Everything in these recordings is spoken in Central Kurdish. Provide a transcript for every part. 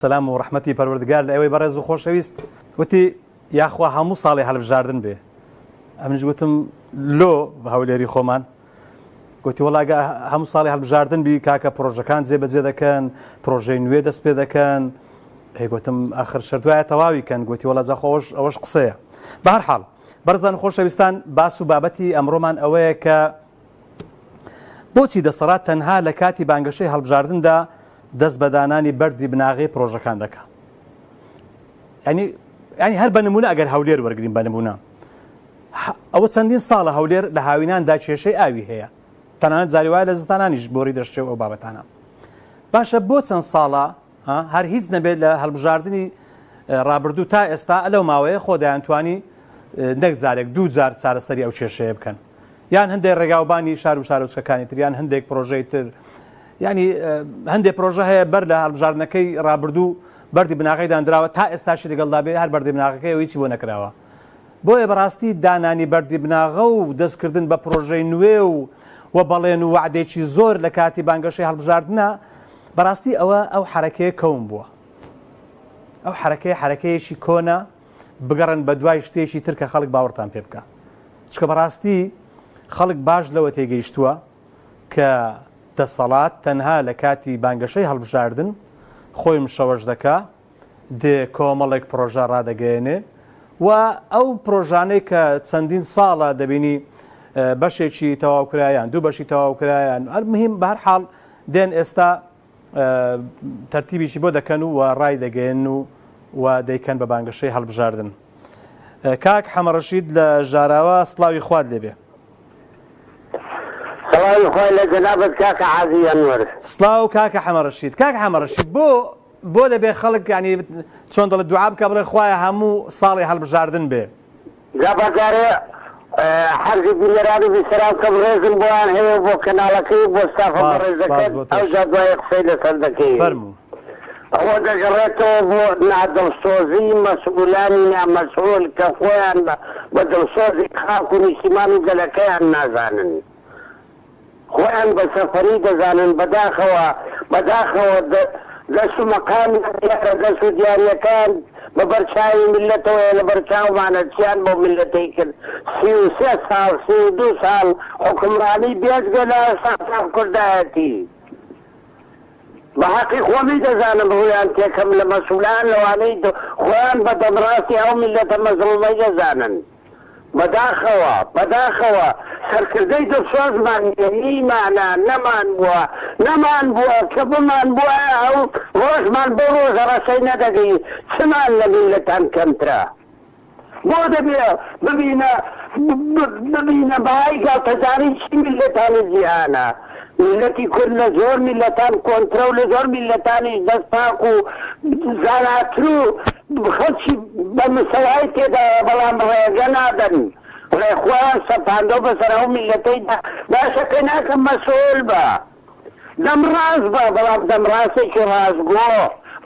سەلام و ڕەحمەتی پەروەردگار لە ئێوەی بەڕێز و خۆشەویست. وتی، یاخوا هەموو ساڵێ هەلبژاردن بێ. ئەمنیش گوتم، لۆ بە هەولێری خۆمان؟ گوتی، وەڵا گە هەموو ساڵێ هەلبژاردن بی کاکە پرۆژەکان جێبەجێ دەکەن، پرۆژەی نوێ دەست پێ دەکەن. ئەی گوتم، ئاخر شەرت وایە تەواوی کەن. گوتی، وەڵا جا خۆ ئەوەش ئەوەش قسەیە. بە هەر حاڵ بەڕێزان و خۆشەویستان باس و بابەتی ئەمڕۆمان ئەوەیە کە بۆچی دەسەڵات تەنها لە کاتی بانگەشەی هەڵبژاردندا دەست بە دانانی بەردی بناغەی پرۆژەکان دەکا؟ ینی ینی هەر بە نمونە ئەگەر هەولێر وەرگین بە نمونە ئەوە چەندین ساڵە هەولێر لە هاویناندا کێشەی ئاوی هەیە تەنانەت جاری وایە لە زستانانیش بۆری دەشتێ ئەو بابەتانە باشە بۆ چەند ساڵە هەر هیچ نەبێت لە هەڵبژاردنی ڕابردوو تا ئێستا لەو ماوەیە خۆ دەیانتوانی نەک جارێک دوو جار چارەسەری ئەو کێشەیە بکەن یان هەندێک ڕێگاوبانی شار و شارۆچکەکانی تر یان هەندێک پرۆژەی تر ینی هەندێک پرۆژە هەیە بەر لە هەڵبژاردنەکەی ڕابردوو بەردی بناغەی دانراوە تا ئێستاشی لەگەڵدا بێ هەر بەردی بناغەکەی هیچی بۆ نەکراوە بۆیە بەڕاستی دانانی بەردی بناغە و دەستکردن بە پرۆژەی نوێ و و بەڵێن و وعدێکی زۆر لە کاتی بانگەشەی هەڵبژاردنە بەڕاستی ئەوە ئەو حەرەکەیە کەون بووە ئەو حەرەکەیە حەرەکەیەکی کۆنە بگەڕن بە دوای شتێکی تر کە خەڵک باوەڕتان پێ بکە چکە بەڕاستی خەڵک باش لەوە تێگەیشتووە کە دەسەڵات تەنها لە کاتی بانگەشەی هەڵبژاردن خۆی مشەوەش دەکا دێ کۆمەڵێک پرۆژە ڕادەگەیەنێ و ئەو پرۆژانەی کە چەندین ساڵە دەبینی بەشێکی تەواوکرایان دوو بەشی تەواوکرایان هەر مهم بە هەر حاڵ دێن ئێستا تەرتیبیشی بۆ دەکەن و ڕای دەگەیەن و و دەیکەن بە بانگەشەی هەڵبژاردن. کاک حەمەڕەشید لە ژاراوە سڵاوی خوات لێبێ. سڵاوی خوای لە جەنابت کاکە عازی ئەنوەر. سڵاو کاکە حەمەڕەشید. کاک حەمەڕەشید بۆ بۆ دەبێ خەڵک یانی چۆن دەڵێ دوعا بکا بڵێ خوایە هەموو ساڵێ هەڵبژاردن بێ؟ جا با جارێ حەرزی بینەران و بیسەران بکەم ڕێزم بۆیان هەیە و بۆ کەناڵەکەی و بۆ ستافە سپاس سپاس بەڕێزەکەت بۆ تۆش. ئەوجا دوایی قسەی لەسەر دەکەین. فەرموو. ئەوە دەگەڕێتەوە بۆ نادڵسۆزی مەسئولانی نامەسئول کە خۆیان بە دڵسۆزی خاک و نیشتیمان و گەلەکەیان نازانن. خۆیان بە سەفەری دەزانن بەداخەوە بەداخەوە دەست و مەقامیان دیارە دەست و دیاریەکان بە بەر چاوی میللەتەوەیە لە بەر چاومانە چیان بەو میللەتەی کرد 33 ساڵ 32 ساڵ حوکمڕانی بێجگە لە ساختار کوردایەتی بە هەقی خۆمی دەزانم ڕوویان تێکەم لە مەسولان لەوانەی خۆیان بە دەمڕاستی ئەو میللەتە مەزڵومەی دەزانن. بەداخەوە بەداخەوە سەرکردەی دڵسۆزمان نیە نیمانە نەمان بووە نەمان بووە کە بمان بوایە ئەو ڕۆژمان بەو ڕۆژە ڕەشەی نەدەگەی چمان لە میللەتان کەمترە بۆ دەبێ ببینە ببینە بەهای گاڵتەجاڕی چی میللەتانی جیهانە میللەتی کورد لە زۆر میللەتان کۆنترە و لە زۆر میللەتانیش دەست پاک و زاناتر و خەڵکی بە مسەوای تێدایە بەڵام ڕێگە نادەن ڕێ خۆیان سەپاندەو بەسەر ئەو میللەتەیدا باشە پێ ناکەم مەسئول بە دەم ڕاست بە بەڵام دەم ڕاستێکی ڕاستگۆ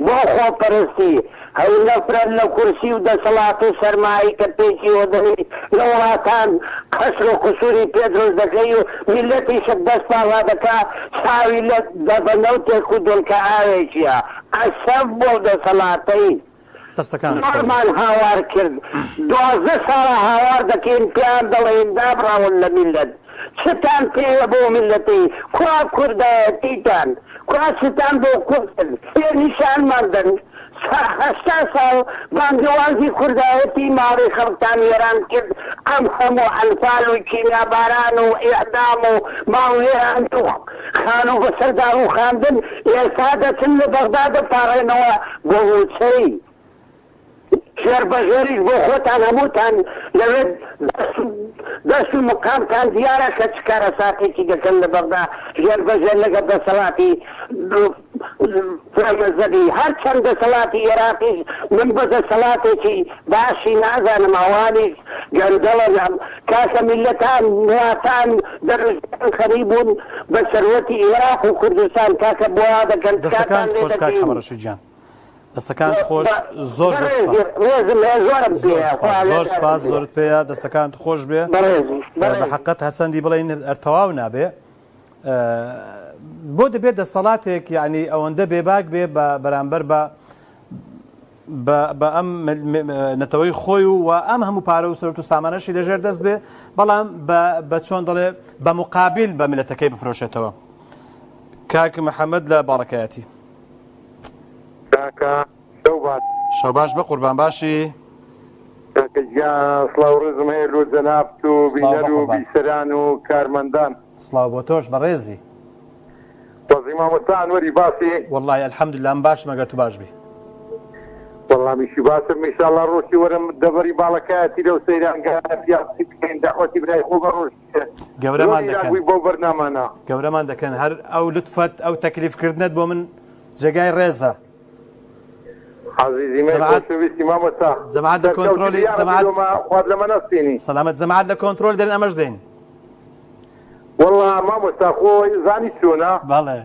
بۆ خۆپەرستی هەو نەفرەت لە کورسی و دەسەڵات و سەرمایەی کە پێکیوە دەنێی لە وڵاتان قەسر و قسوری پێ دروست دەکەی و میللەتیشت دەست پاڵا دەکا چاوی لە دەبە نەوتێک و دۆلکە ئاوێکیە ئەسەف بۆ دەسەڵاتەی دەستەکانت خۆش بێت. زۆرمان هاوار کرد 12 ساڵە هاوار دەکەین پێیان دەڵێین دابڕاون لە میللەت چتان پێیە بۆ میللەتەی کوا کوردایەتیتان کوا چتان بۆ کورد کرد پێ نیشانمان دەن 80 ساڵ بانگەوازی کوردایەتی ماڵی خەڵکتان وێران کرد ئەم هەموو ئەنفال و کیمیاباران و ئیعدام و ماڵ وێرانی و خانوو بەسەردا ڕووخاندن ئێستا دەچن لە بەغدا دەپاڕێنەوە بۆ مووچەی ژێر بەژێریش بۆ خۆتان هەمووتان لەوێ دەست و دەست و مقامتان دیارە کە چ کارەساتێکی دەکەن لە بەغدا ژێر بەژێر لەگەڵ دەسەڵاتی فرەمەزەبی هەرچەند دەسەڵاتی ئێراقیش من بە دەسەڵاتێکی باشی نازانم ئەوانیش گەندەڵن کاکە میللەتان وڵاتان دەروزیان خەریبوون بە سەروەتی ئێراق و کوردستان کاکە بۆ وا دەکەن تکاتان دەستەکانت لێ خۆش کاک دەکەین. حەمەڕەشید گیان. دەستەکانت خۆش زۆر زۆر سپاس. ڕێزم هەیە زۆرم زۆر پێیە سپاس خوا زۆر لێتان سپاس بێ. زۆرت پێیە دەستەکانت خۆش بێ بەڕێزی بە بەڕێزی. حەقت هەرچەندی بڵێین هەر تەواو نابێ بۆ دەبێت دەسەڵاتێک یعنی ئەوەندە بێباک بێ بە بەرامبەر بە. بە ئەم نەتەوەی خۆی و ئەم هەموو پارە و سەرت و سامانەشی لەژێر دەست بێ بەڵام بە چۆن دەڵێ بە مقابل بە میلەتەکەی بفرۆشێتەوە کاک محەممەد لە باڵەکایەتی. کاکە شەو باش. شەو باش بە قوربان باشی. کاکە گیان سڵاو ڕێزم هەیە لۆ جەنابت و بینەر و بیسەران و کارمەندان. سڵاو بۆ تۆش بەڕێزی. وەزعی مامۆستا ئەنوەری باسی؟ وەڵاهی الحمدللە من باشم ئەگەر تو باش بی. وەڵا منیشی باشم ئیشاڵا ڕۆژی وەرم دەڤەری باڵەکایەتی لەو سەیرانگایە پیاسی بکەین دەعوەتی برای خۆ بە ڕۆژی گەورەمان دەکەن بووی بەو بەرنامانە. گەورەمان دەکەن هەر ئەو لوتفەت ئەو تەکلیف کردنەت بۆ من جێگای ڕێزە. عەزیزی من خۆشەویستی مامۆستا جەماعەت لە کۆنترۆلی جەماعەت خوات لەمە نەستێنی. سەلامەت جەماعەت لە کۆنترۆل دەرێن ئەمەش دێین. وەڵا مامۆستا خۆ زانی چۆنە؟ بەڵێ.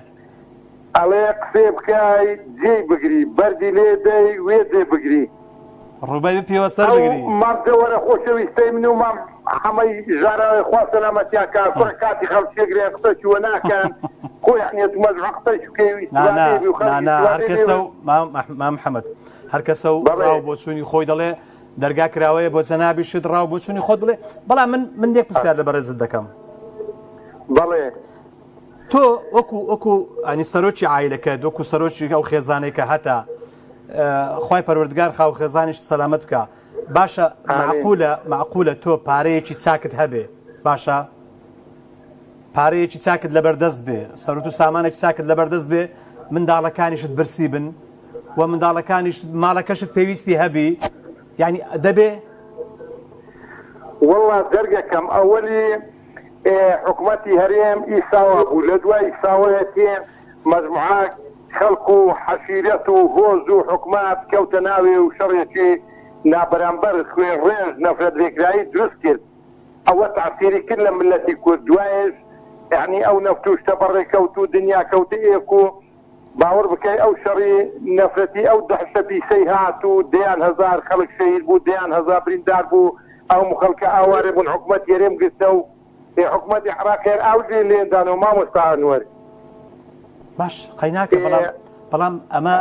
ئەڵێ قسێ بکای جێی بگری بەردی لێ دەی وێ جێ بگری. ڕووبەی بپیوە سەر بگری. ئەو مام جەوەرە خۆشەویستەی من و مام حەمەی ژاراوی خوا سەلامەتیان کا کوڕە کاتی خەڵکی ئەگرێن قسەشی وە ناکەن خۆ یەعنی ئەتوو مەجبوور قسەش بکەی و نا نا ئیستفادەی بی و نا خەڵک نا هەر ئیستفادەی لێ کەسە و مام مام محەمەد هەر کەسە و بەڵێ. ڕاو بۆچوونی خۆی دەڵێ دەرگا کراوەیە بۆ جەنابیشت ڕاو بۆچوونی خۆت بڵێ بەڵام من من یەک پرسیار لە بەڕێزت دەکەم. بەڵێ. تۆ وەکو وەکو ئەنی سەرۆکی عایلەکەت وەکو سەرۆکی ئەو خێزانەی کە هەتە خوای پەروەردگار خاو خێزانیشت سەلامەت بکە باشە معقولە معقولە تۆ پارەیەکی چاکت هەبێ باشە پارەیەکی چاکت لەبەردەست بێ سەرت و سامانێکی چاکت لەبەردەست بێ منداڵەکانیشت برسی بن و منداڵەکانیش ماڵەکەشت پێویستی هەبی یعنی دەبێ والله دەرگەکەم ئەوەلی حکومەتی هەرێم ئی ساوا بوو لە دوای ساوایەتێ مەجموعە خەڵک و حەشیرەت و هۆز و حکومەت کەوتە ناوێ و شەڕێکی نابەرامبەر خوێن ڕێژ نەفرەت لێکرایی دروست کرد ئەوە تەعسیری کرد لە ملەتی کورد دوایش یەعنی ئەو نەفت و شتە بەڕێ کەوت و دنیا کەوتە ئێک و باوەڕ بکەی ئەو شەڕی نەفرەتی ئەو دەحشە پیسەی هات و دەیان هەزار خەڵک شەهید بوو دەیان هەزار بریندار بوو ئەو خەڵکە ئاوارە بوون حکومەت هەرێم گرتەو ئێ حکومەتی عراق هەر ئاو لێ لێندانەوە مامۆستا ئەنوەر. باش قەیناکە بەڵام بەڵام ئەمە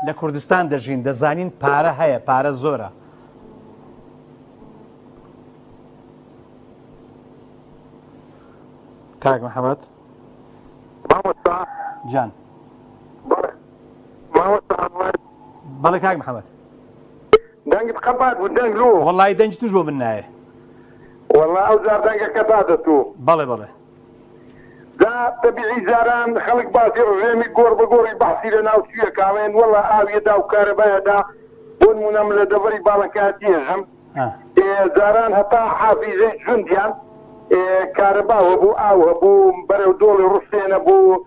لە کوردستان دەژین دەزانین پارە هەیە پارە زۆرە. کاک محەممەد مامۆستا جان بەڵێ مامۆستا ئەنوەر. بەڵێ کاک محەممەد. دەنگت قەپات بوو دەنگ لۆ. وەڵی دەنگی توش بۆ من نایە. وەڵا ئەو جار دەنگەکە دادەتوو. بەڵێ بەڵێ. جا تەبیعی جاران خەڵک باسی ڕژێمی گۆڕ بە گۆڕی بەعسی لە ناو چییە کاڵێن وەڵا ئاویە دا و کارەبایە دا بۆ نموونە من لە دەڤەری باڵەکایەتی ئێژم ئێ جاران هەتا حافیزەی جوندیان ئێ کارەبا هەبوو ئاو هەبوو بەرەو دۆڵی ڕوستێ نەبوو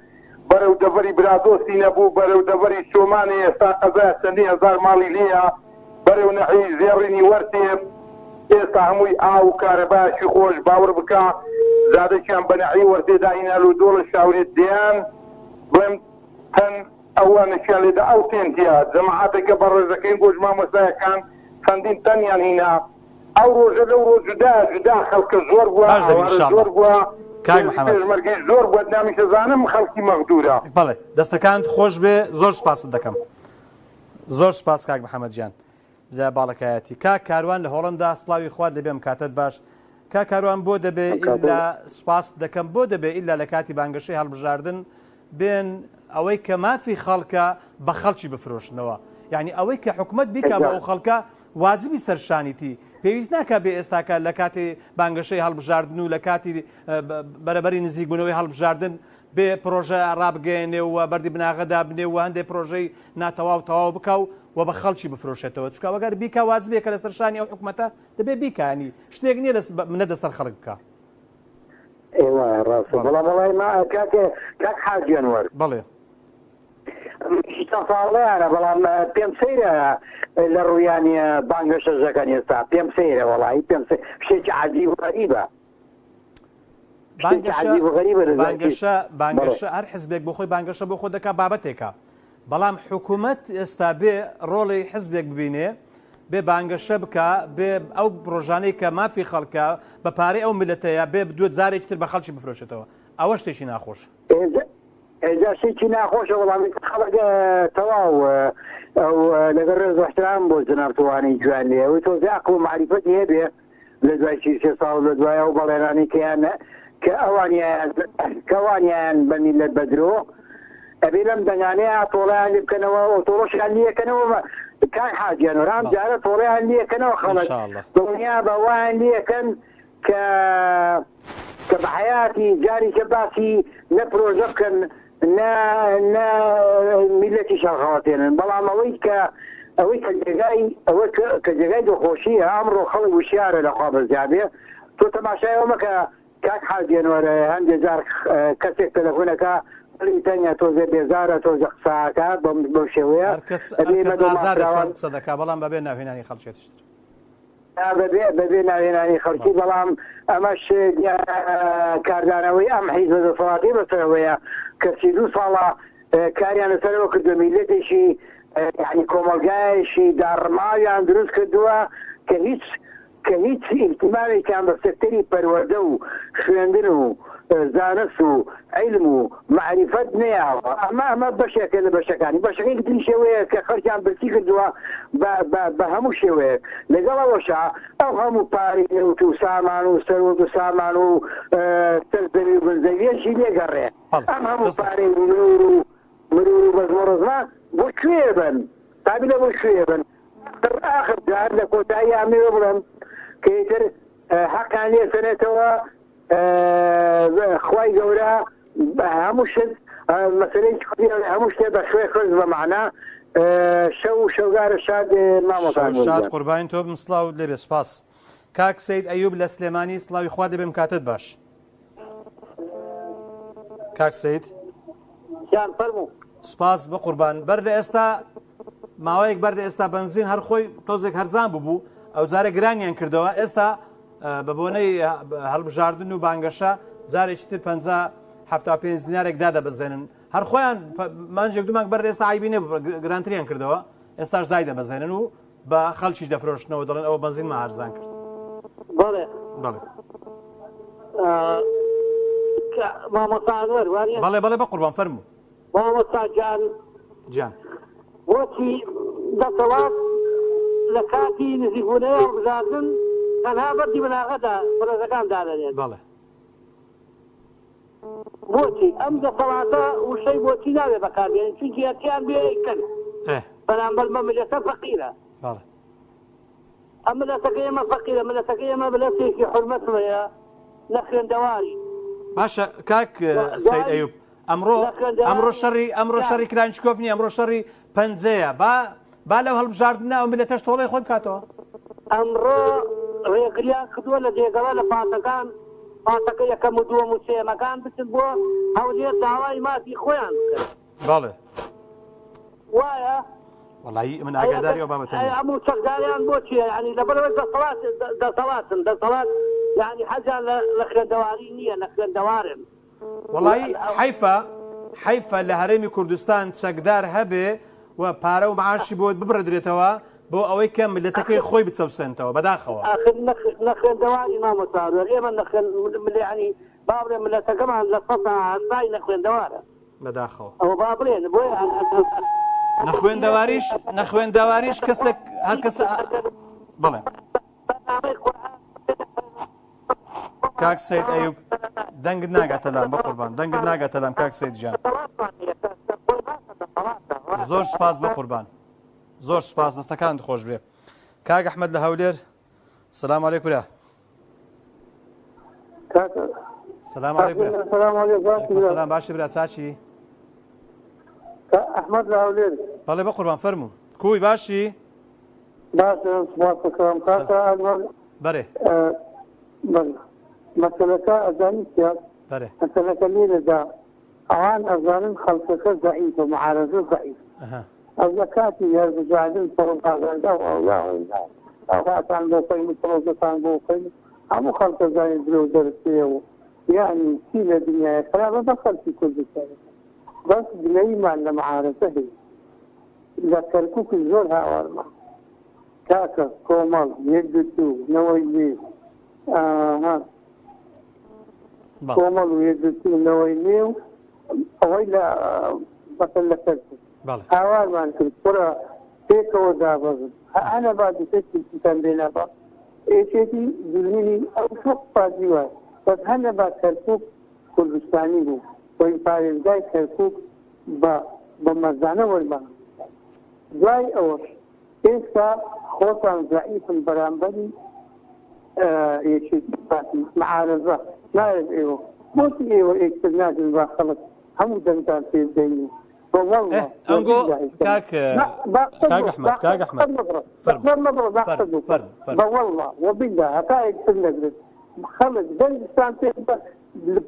بەرەو دەڤەری برادۆستی نەبوو، بەرەو دەڤەری چۆمانێ ئێستا قەزایە چەندین هەزار ماڵی لێیە، بەرەو نەحیەی زێڕینی وەرتێ ئێستا هەمووی ئاو و کارەبایەکی خۆش، باوەڕ بکە زادەکیان بە نەحیەی وەرتێ داهینا لۆ دۆڵە شاورێ دەیان بڵێم تەن ئەوانەکیان لێدا ئەو تێنتیە جەماعەتەکە بەڕێزەکەین گۆش مامۆستایەکان چەندین تەنیان هینا. ئەو ڕۆژە لەو ڕۆژ جودا جودا خەڵکە زۆر بووە باش دەبی ئاوارە ان شاء زۆر اللە بووە کاک هێزی محمد. پێشمەرگەیش زۆر بووە نامیش دەزانم خەڵکی مەغدورە. بەڵێ دەستەکانت خۆش بێ زۆر سپاست دەکەم زۆر سپاس کاک محمد گیان لە باڵەکایەتی کاک کاروان لە هۆڵندا سڵاوی خوات لێبێم کاتت باش کاک کاروان بۆ دەبێ ئیلا سپاست دەکەم بۆ دەبێ ئیلا لە کاتی بانگەشەی هەڵبژاردن بێن ئەوەی کە مافی خەڵکە بە خەڵکی بفرۆشنەوە یعنی ئەوەی کە حکومت بیکا بۆ ئەو خەڵکە واجبی سەر شانیتی پێویست ناکا بێ ئێستاکە لە کاتی بانگەشەی هەڵبژاردن و لە کاتی بەرەبەری نزیک بوونەوەی هەڵبژاردن بێ پرۆژە ڕابگەیەنێ و بەردی بناغە دابنێ و هەندێ پرۆژەی ناتەواو تەواو بکا و و بە خەڵکی بفرۆشێتەوە چونکە ئەگەر بیکا واجبێکە لەسەر شانی ئەو حکومەتە دەبێ بیکا ینی شتێک نییە لە منەت لەسەر خەڵک بکا. ئێ وایە ڕاستە بەڵام وەڵای ما کاکە کاک حاجی ئەنوەر. بەڵێ. منیش چەند ساڵەیانە بەڵام پێم سەیرە لە ڕوویانی بانگەشەش دەکەن ئێستا پێم سەیرە وەڵایی پێم سەیرە شتێکی عەجیب و غەریبە شتێکی بانگەشە عەجیب و غەریبە لە زاتی بانگەشە بەڵێ بانگەشە هەر حزبێک بۆ خۆی بانگەشە بۆ خۆ دەکا بابەتێکە بەڵام حکوومەت ئێستا بێ ڕۆڵی حزبێک ببینێ بێ بانگەشە بکا بێ ئەو پرۆژانەی کە مافی خەڵکە بە پارەی ئەو میللەتەیە بێ دوو جارێکی تر بە خەڵکی بفرۆشێتەوە ئەوە شتێکی ناخۆشە. ئێ. ئێجا شتێکی ناخۆشە وەڵام خەڵک تەواو ئەو لەگەڵ ڕێز و احترام بۆ جەنابت وانەی گوێیان لێ ئەوەی تۆزێ عەقڵ و مەعریفەتی هەبێ لە دوای 33 ساڵ لە دوای ئەو بەڵێنانەی کەیان کە ئەوانیان کە ئەوانیان بە میللەت بە درۆ ئەبێ لەم دەنگانەیە تۆڵەیان لێ بکەنەوە و تۆڵەشیان لێکەنەوە کاک حاجی ئەنوەر ئەم جارە تۆڵەیان لێکەنەوە خەڵک دڵنیا بە وایان لێکەن کە کە بە حەیاتی جاریکە باسی نە پرۆژە بکەن نە نە میلەتیش هەڵخەڵەتێنن بەڵام ئەوەی کە ئەوەی کە جێگای ئەوە کە جێگای دڵخۆشیە ئەمڕۆ خەڵک وشیارە لە خوا بەزیابێ تۆ تەماشای ئەوە مەکە کاک حاجی ئەنوەر هەندێ جار کەسێک تەلەفۆنەکە دڵی تەنگە تۆزێ بێزارە تۆزێ قسە ئەکا بەم شێوەیە هەرکەس ئەبێ ئێمە هەرکەس دڵمان ئازادە چۆن فراوان قسە دەکا بەڵام بەبێ ناوهێنانی خەڵکێتیش تر. بەبێ بەبێ ناوهێنانی خەڵکی بەڵام ئەمەش کاردانەوەی ئەم حیزبە دەسەڵاتی بەسەرەوەیە کە 32 ساڵە کاریان لەسەرەوە کردووە میلەتێکی یعنی کۆمەڵگایەکی داڕماویان دروست کردووە کە هیچ کە هیچ ئیهتیمامێکیان بە سێکتەری پەروەردە و خوێندن و زانست و عیلم و مەعریفەت نەیاوە. ئەمە ئەمە بەشێکە لە بەشەکانی. بەشەکەی تریش ئەوەیە کە خەڵکیان برسی کردووە بە بە بە هەموو شێوەیەک. لەگەڵ ئەوەشا ئەو هەموو پارەی نەوت و سامان و سەروەت و سامان و سەر زەوی و بن زەویەشی لێ گەڕێ. ئەم هەموو پارەی مرور و مرور و بەزم و ڕەزمە بۆ کوێ بن؟ قابیلە بۆ کوێ بن؟ ئاخر جار لە کۆتایی ئەمەوێ بڵێم کە ئیتر حەقیان لێ سەنێتەوە خوای گەورە هەموو شت مەسەلەی کوردی هەموو شتێ بە خوێ خوێز بە مەعنا شەو و شەوگارە شاد مامۆستا شەو شاد قوربانی تۆ بم سڵاوت لێبێ سوپاس کاک سید ئەیوب لە سلێمانی سڵاوی خوا دەبێم کاتت باش کاک سید گیان فەرموو. سوپاس بەقوربان بەر لە ئێستا ماوەیەک بەر لە ئێستا بەنزین هەر خۆی تۆزێک هەرزان ببوو ئەو جارە گرانیان کردەوە ئێستا بە بۆنەی هەڵبژاردن و بانگەشە جارێکی تر 75 دینارێک دادەبەزێنن هەر خۆیان مانجێک دوو مانگ بەر ئێستا عیبی نەبوو گرانتریان کردەوە ئێستاش دایدەبەزێنن و بە خەڵکیش دەفرۆشنەوە دەڵێن ئەوە بەنزینمان هەرزان کرد. بەڵێ. بەڵێ. مامۆستا ئەنوەر وانیە؟ بەڵێ بەڵێ بەقوربان فەرموو. مامۆستا گیان. گیان. بۆچی دەسەڵات لە کاتی نزیکبوونەوەی هەڵبژاردن تەنها بەردی بناغەدا پرۆژەکان دادەنێت؟ بەڵێ. بۆچی ئەم دەسەڵاتە وشەی بۆچی نابێ بەکار بێنن چونکی هەرچیان بێ ئەیکەن بەرامبەر بە ملەتە فەقیرە ئەم ملەتەکە ئێمە فەقیرە ملەتەکە ئێمە ملەتێکی حورمەت هەیە لە خوێندەواری باشە کاک سید ئەیوب ئەمڕۆ ئەمڕۆ شەڕی ئەمڕۆ شەڕی کرانچکۆف نیە ئەمڕۆ شەڕی پەنجەیە با با لەو هەڵبژاردنە ئەو میللەتەش تۆڵەی خۆی بکاتەوە. ئەمڕۆ ڕێگریان کردووە لە جێگەڵە لە پاسەکان پاسەکە یەکەم و دووەم و سێیەمەکان بچن بۆ هەولێر داوای مافی خۆیان بکەن. بەڵێ. وایە؟ وەڵایی من ئاگاداری ئەو بابەتە نیم. ئەمڕۆ چەکداریان بۆ چییە؟ یانی لەبەرئەوەی دەسەڵات دەسەڵاتن دەسەڵات یانی حەزیان لە خوێندەواری نییە لە خوێندەوارن. وەڵایی حەیفە حەیفە لە هەرێمی کوردستان چەکدار هەبێ و پارە و معاشی بۆ ببڕدرێتەوە بۆ ئەوەی کە ملەتەکەی خۆی بچەوسێنتەوە بەداخەوە. ئاخر نەخوێندەواری مامۆستا ئەنوەر ئێمە نەخوێن یانی با بڵێن ملەتەکەمان لە سەدا هەشتای نەخوێندەوارە. بەداخەوە. ئەوە با بڵێن بۆیە نەخوێندەواریش نەخوێندەواریش کەسێک هەر کەسە بڵێ. کاک سید ئەیوب دەنگت ناگاتە لام بەقوربان دەنگت ناگاتە لام کاک سید گیان زۆر سپاس بەقوربان زۆر سپاس دەستەکانت خۆش بێ کاک ئەحمەد لە هەولێر سلام علیکم برا سلام علیکم سلام علیکم سلام باشی برا چاچی ئەحمەد لە هەولێر بەڵێ بەقوربان فەرموو کوی باشی باشە سوپاس دەکەم کاکە ئەنوەر. بەرێ. بەڵێ مەسەلەکە ئەزانی چیە؟ بەرێ. مەسەلەکە لێرەدا ئەوان ئەزانن خەڵکەکە زەعیفە معارەزە زەعیفە ئەو لە کاتی هەڵبژاردن پڕۆپاگەندە و ئەولا ئەولا ئەوهاتان بۆ کەین و پڕۆژەتان بۆ کەین هەموو خەڵک ئەزانێ درۆ دەرچێ و یانی چی لە دنیایە خراپە بە خەڵکی کوردستان بەس گلەییمان لە معارەزە هەیە. لە کەرکوکیش زۆر هاوارمان کاکە کۆمەڵ یەکگرتوو نەوەی نوێ ئاها کۆمەڵ و یەکگرتوو نەوەی نوێ و ئەوەی لە مەسەل لە کەرکوک هاوارمان کرد کوڕە پێکەوە دابەزن هەنە با دوسێتیتان بێنا بە یەکێتی دوژمنی ئەو شۆق پارتی وایە بەس هەنە با کەرکوک کوردستانی بوو وەی پارێزگای کەرکوک بە بە مەردانە وەرمان دوای ئەوەش ئێستا خۆتان زەعیفن بەرامبەری یەکێتی پارتی معارەزە نایەت ئێوە بۆچی ئێوە ئێکتر ناگرن با خەڵک هەموو دەنگتان پێ بدەین و بە واللە ئه ئەنگۆ وباللە کاک با قسە کاک بۆ ئەحمەد با کاک قسە ئەحمەد مەبڕە فەرموو قسە مەبڕە با قسە فەرموو بکەم فەرموو بە فەرموو واللە وباللە هەتا یەکتر نەگرن خەڵک دەنگتان پێ بە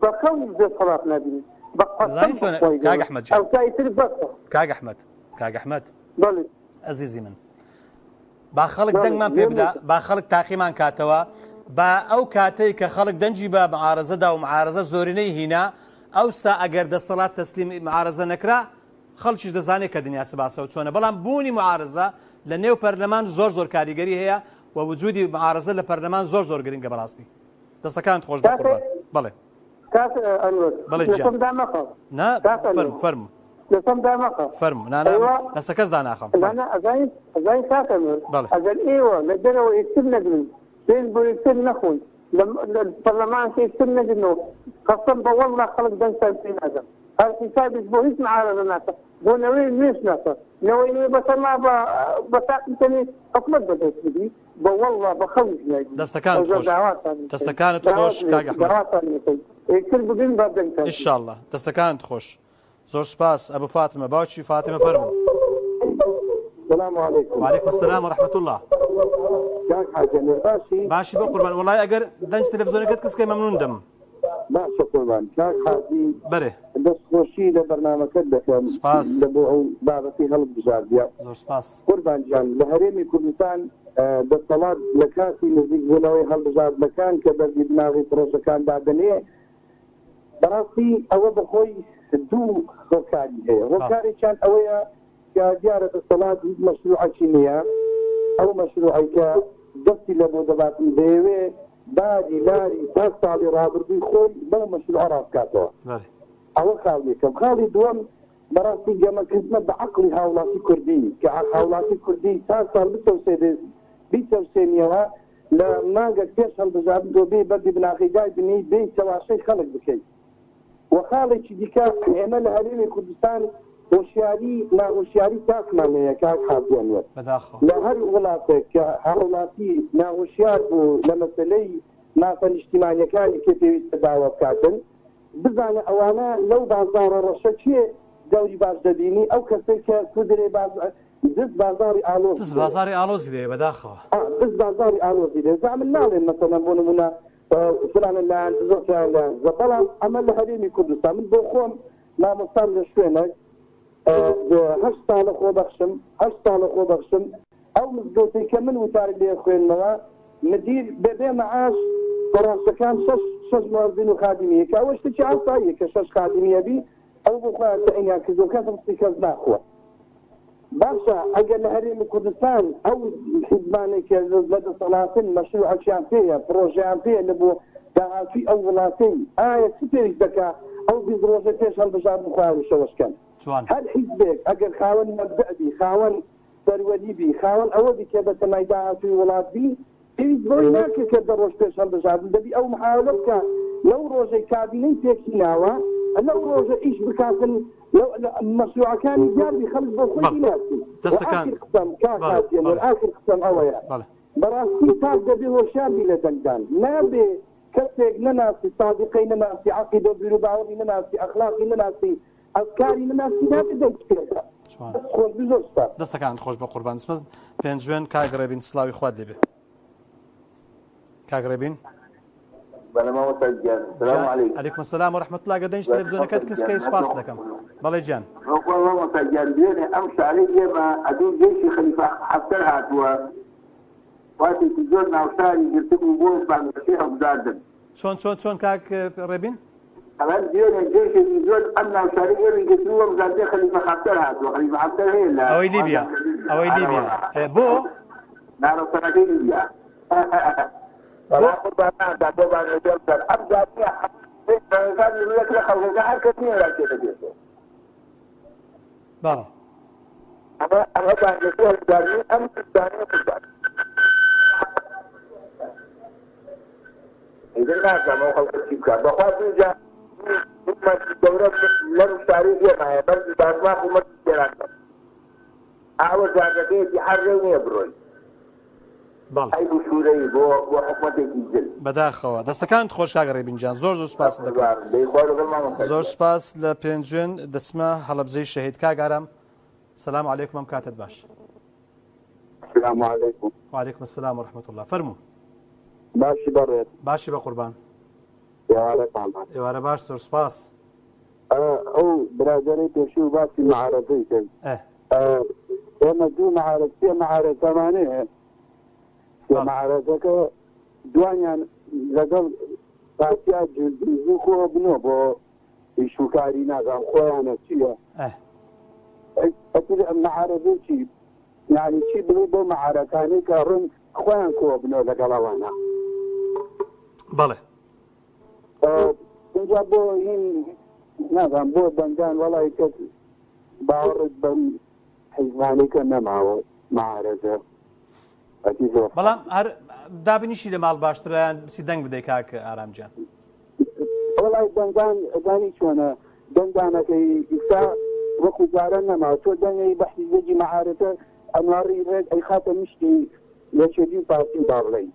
بە خەونیش دەسەڵات نابینن بە قەسەم دەزانی بە چۆنە خوای کاک گەورە ئەحمەد گیان ئەوسا ئیتر بەسە کاک ئەحمەد کاک ئەحمەد بەڵێ ئەزیزی من با خەڵک بەڵێ دەنگمان پێ گوێم بدا لێتە. با خەڵک تاقیمان کاتەوە با ئەو کاتەی کە خەڵک دەنگی بە معارەزە دا و معارەزە زۆرینەی هینا ئەوسا ئەگەر دەسەڵات تەسلیمی معارەزە نەکرا خەڵکیش دەزانێت کە دنیا چ باسە و چۆنە بەڵام بوونی معارەزە لە نێو پەرلەمان زۆر زۆر کاریگەری هەیە و وجودی معارەزە لە پەرلەمان زۆر زۆر گرنگە بەڕاستی دەستەکانت خۆش بێ کاکە قوربان بەڵێ کاک ئەنوەر بەڵێ گیان لەسەم دامەخە نا کاک ئەنوەر فەرموو فەرموو لەسەم دامەخە فەرموو نا نا ئەیوە لەسە کەس داناخەم بەڵێ نا ئەزانین ئەزانین کاک ئەنوەر بەڵێ ئەگەر ئێوە لە دەرەوە یەکتر نەگرن سوێند بۆ یەکتر نەخۆن لە لە پەرلەمان یەکتر نەگرنەوە قەسەم بە وەڵڵا خەڵک دەنگتان پێ نادەن هەر حیسابیش بۆ هیچ معارەزە ناکا بۆ نەوەی نوێش ناکا نەوەی نوێ بەتەما بە بە تاقم تەنێ حکومەت بەدەست بگری بە وەڵڵا بە خەونیش نایبینی دەستەکانت ئەوجا خۆش داواتان لێ بکەین دەستەکانت خۆش داوات لێ کاک ئەحمەد داواتان لێ بکەین یەکتر بگرن با دەنگتان پێ ئیشاڵڵا دەستەکانت خۆش زۆر سپاس ئەبو فاتمە باوکی فاتمە فەرموو. سلام علیکم. وعلیکم السلام و رحمة اللە. کاک حاجی ئەمیر باشی؟ باشی بۆ قوربان وەڵای ئەگەر دەنج تەلەفزیۆنەکەت کز کەی مەمنون دەم. باشە قوربان کاک حاجی بەرێ. دەست خۆشی لە بەرنامەکەت دەکەم سپاس. لە بۆ ئەو بابەتەی هەڵت بژاردیە. زۆر سپاس. قوربان گیان لە هەرێمی کوردستان دەسەڵات لە کاتی نزیک بوونەوەی هەڵبژاردنەکان کە بەردی بناغەی پڕۆژەکان دادەنێ بەڕاستی ئەوە بەخۆی دوو هۆکاری هەیە، هۆکارێکیان ئەوەیە کە دیارە دەسەڵات هیچ مەشروعەکی نییە، ئەو مەشروعەی کە دەستی لە بۆ دەباتن دەیەوێ باری لاری تا ساڵی ڕابردووی خۆی بەو مەشروعە ڕاست بکاتەوە. ئەوە خاڵی یەکەم. خاڵی دووەم بەڕاستی گەمەکردنە بە عەقڵی هاوڵاتی کوردی کە هاوڵاتی کوردی تا ساڵ بچەوسێنێ بیچەوسێنیەوە لە مانگەک پێش هەڵبژاردن تۆ بێی بەردی بناغەی دای بنێی بێی چەواشەی خەڵک بکەی وە خاڵێکی دیکە ئێمە لە هەرێمی کوردستان هۆشیاری ناهۆشیاری تاکمان هەیە کاک حاجی ئەنوەر بەداخەوە. لە هەر وڵاتێک کە هاوڵاتی ناهۆشیار بوو لە مەسەلەی مافە نیشتیمانیەکانی کە پێویستە داوا بکاتن بزانە ئەوانە لەو بازاڕە ڕەشە کێ دەوری باش دەبینی ئەو کەسەی کە کودرێ باز دز بازاڕی ئاڵۆزی دز لێیە. بازاڕی ئاڵۆزی لێیە بەداخەوە. ئا دز بازاڕی ئاڵۆزی لێیە جا من ناڵێم مەسەلەن بۆ نموونە فلانە لایەن دزە فلانە لایەن دزە بەڵام ئەمە لە هەرێمی کوردستان من بۆ خۆم مامۆستام لە شوێنێک هەشت ساڵە خۆبەخشم هەشت ساڵە خۆبەخشم ئەو مزگەوتەی کە من وتاری لێ خوێنمەوە مدیر بەبێ مەعاش فەراشەکان شەش شەش موئەزین و خادمی هەیە کە ئەوە شتێکی ئاساییە کە شەش خادمی هەبی ئەو بۆ خۆیان تەعینیان کردووە کەس ڕزقی کەس ناخوا. باشە ئەگەر لە هەرێمی کوردستان ئەو حیزبانەی کە لە دەسەڵاتن مەشروعەکیان پێیە، پڕۆژەیان پێیە لە بۆ داهاتووی ئەو وڵاتەی، ئایا چ پێویست دەکا ئەو 20 ڕۆژە پێش هەڵبژاردن خۆیان وشەوەش کەن؟ جوان. هەر حیزبێک ئەگەر خاوەن مەبدەء بی، خاوەن سەروەری بی، خاوەن ئەوە بی کە بەتەمای داهاتووی وڵات بی، پێویست بەوەی ناکرێت کە دە ڕۆژ پێش هەڵبژاردن دەبی ئەو محاولە بکا لەو ڕۆژەی کابینەی پێکهیناوە لەو ڕۆژە ئیش بکاتن لەو مەشروعەکانی دیار بی خەڵک بۆ خۆی بەڵێ بیناسی و دەستەکان ئاخر قسەم کاک بەڵێ حاجی ئەنوەر بەڵێ ئاخر قسەم ئەوەیە بەڵێ بەڕاستی تاک دەبێ هۆشیار بی لە دەنگدان نابێ کەسێک نەناسی سابیقەی نەناسی عەقیدە و بیروباوەڕی نەناسی ئەخلاقی نەناسی ئەفکاری نەناسی نابێ دەنگ پێ بدا. جوان. دەست خۆش بی زۆر سوپاس. دەستەکانت خۆش بە قوربان سپاس پێنجوێن کاک ڕێبین سڵاوی خوات لێبێ کاک ڕێبین. بەڵێ مامۆستا گیان سلام گیان علیکم. علیکم السلام و رحمة الله گەر دەنگی تەلەفزیۆنەکەت کز کەی سوپاست دەکەم بەڵێ گیان. بەخوا مامۆستا گیان دوێنێ ئەم شارەی ئێمە ئەدوو جەیشی خەلیفە حەفتەر هاتووە واتێکی زۆر ناوشاری گرتبوو بۆ بانگەشەی هەڵبژاردن. چۆن چۆن چۆن کاک ڕێبین؟ ئەڵێم دوێنێ جەیشێکی زۆر ئەم ناوشارەی ئێمەی گرتبوو وەمزانتێ خەلیفە حەفتەر هاتووە خەلیفە حەفتەر هەیە لە ئەوەی لیبیا ئەوەی لیبیا ئێ بۆ؟ ناڕەسەنەکەی لیبیا بۆ؟ وەڵا قوربان نازانم بۆ بانگەشە بکەن ئەم جارە. لە خەڵکەکە هەر کەس نییە چێتە پێشەوە. بەڵێ. ئەمە ئەمە بانگەشەی هەڵبژاردنی ئەم حزبانەیە قوربان. ئیتر نازانم ئەو خەڵکە چی بکات بەخوا دووجار دوو مەرجی گەورە لەم شارەی ئێمە هەیە مەرجی باشماخ و مەرجی سێرانکەم ئاوە جادەکەیەتی هەر ڕێ نییە بڕۆی. بەڵێ. عەیب و شورەیی بۆ بۆ حکومەتێکی زل. بەداخەوە. دەستەکانت خۆش کاک ڕێبین گیان زۆر زۆر سوپاست دەکەم. قوربانت دەی خوا لەگەڵ مامۆستا زۆر گیان. سوپاس لە پێنجوێن دەچمە هەڵەبجەی شەهید کاک ئارام سلام علیکم ئەم کاتەت باش. سلام علیکم. وعلیکم السلام و رحمة اللە فەرموو. باشی بەڕێز. باشی بەقوربان. ئێوارەتان باش. ئێوارە باش زۆر سوپاس. ئەو برادەرەی پێشوو باسی معارەزەی کرد ئێمە دوو معارەز سێ معارەزەمان هەیە سێ معارەزەکە دوانیان لەگەڵ پارتیا زوو کۆ بنەوە بۆ ئیش و کاری نازانم خۆیانە چییە ئەتر معارەزەی چی یعنی چی بڵێ بۆ معارەکانی کە ڕوون خۆیان کۆ بنەوە لەگەڵ ئەوانە بەڵێ ئینجا بۆ هین نازانم بۆ دەنگدان وەڵای کەس باوەڕت بەم حیزبانەی کە نەماوە معارەزە ئەتی زۆر بەڵام هەر دابنیشی لە ماڵ باشترە یان بچی دەنگ بدەی کاک ئارام گیان؟ وەڵای دەنگدان ئەزانی چۆنە دەنگدانەکەی ئیستا وەکو جاران نەماوە تۆ دەنگەی بە حیزبێکی معارەزە ئەنواڕی ڕێک ئەیخاتە مشتی یەکێتی و پارتی با بڵێین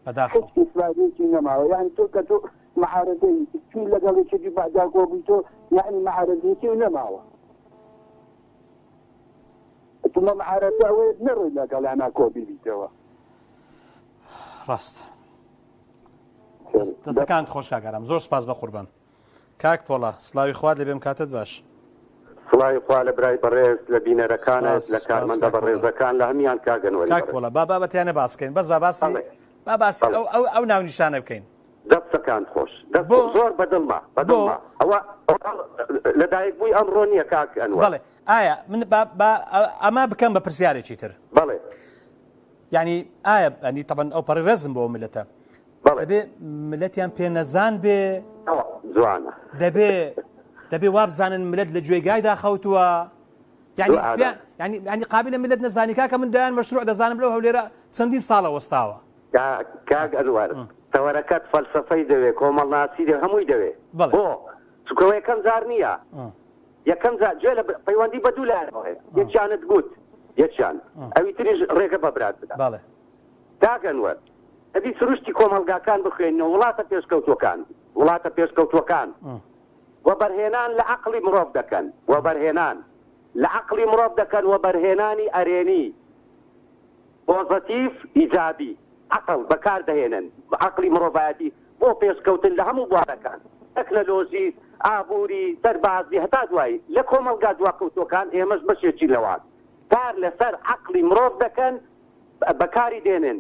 بەداخەوە. هیچ ئیسرائیلێکی نەماوە یانی تۆ کە تۆ معارەزەی چوی لەگەڵ یەکێتی بەعدا کۆبوی تۆ یانی معارەزەیەکی و نەماوە تۆ معارەزە ئەوەیە نەڕۆی لەگەڵیانا کۆبیبیتەوە. ڕاست دەستەکانت خۆش کاک ئارام زۆر سپاس بەقوربان. کاک پۆڵا سڵاوی خوات لێبێم کاتت باش. سڵاوی خوا لە برای بەڕێز لە بینەرەکانت سپاس لە سپاس کارمەندە کاک پۆڵا. بەڕێزەکان لە هەموان کاک ئەنوەری کاک بەڕێز. پۆڵا با بابەتیانە باس بکەین بەس با باسی بەڵێ با باسی بەڵێ. ئەو ئەو ئەو ناونیشانە بکەین. دەستەکانت خۆش دەست بۆ زۆر بەدڵمە بۆ بەدڵمە ئەوە ئەوە لەدایک بووی ئەمڕۆ نییە کاک ئەنوەر. بەڵێ ئایا من با با ئەمە بکەم بە پرسیارێکی تر. بەڵێ. یانی ئایا یانی تەبەن ئەو پەڕی ڕێزم بۆ ئەو میللەتە بەڵێ. دەبێ ملەتیان پێ نەزان بێ ئەوە جوانە. دەبێ دەبێ وابزانن ملت لە گوێی گایدا خەوتووە یعنی دوو ئارام. پێ یعنی یعنی قابلە ملت نەزانی کاکە من دەیان مەشروع دەزانم لەو هەولێرە چەندین ساڵە وەستاوە. کاک کاک ئەنوەر تەوەرەکەت فەلسەفەی دەوێ کۆمەڵناسی دەوێ هەمووی دەوێ بەڵێ. بۆ؟ چونکە ئەوە یەکەم جار نییە یەکەم جار گوێ لە پەیوەندی بە دوو لایەنەوە هەیە یەکیانت گوت یەکیان ئەوی تریش ڕێگە بە برات بدە. بەڵێ. کاک ئەنوەر ئەبی سروشتی کۆمەڵگاکان بخوێنینەوە وڵاتە پێشکەوتوەکان وڵاتە پێشکەوتوەکان وەبەرهێنان لە عەقڵی مڕۆڤ دەکەن وەبەرهێنان لە عەقڵی مڕۆڤ دەکەن وەبەرهێنانی ئەرێنی پۆزەتیف ئیجابی عەقڵ بەکار دەهێنن عەقڵی مڕۆڤایەتی بۆ پێشکەوتن لە هەموو بوارەکان تەکنەلۆژی ئابوری سەربازی هەتا دوایی لە کۆمەڵگا دواکەوتوەکان ئێمەش بەشێکین لەوان کار لەسەر عەقڵی مڕۆڤ دەکەن بەکاری دێنن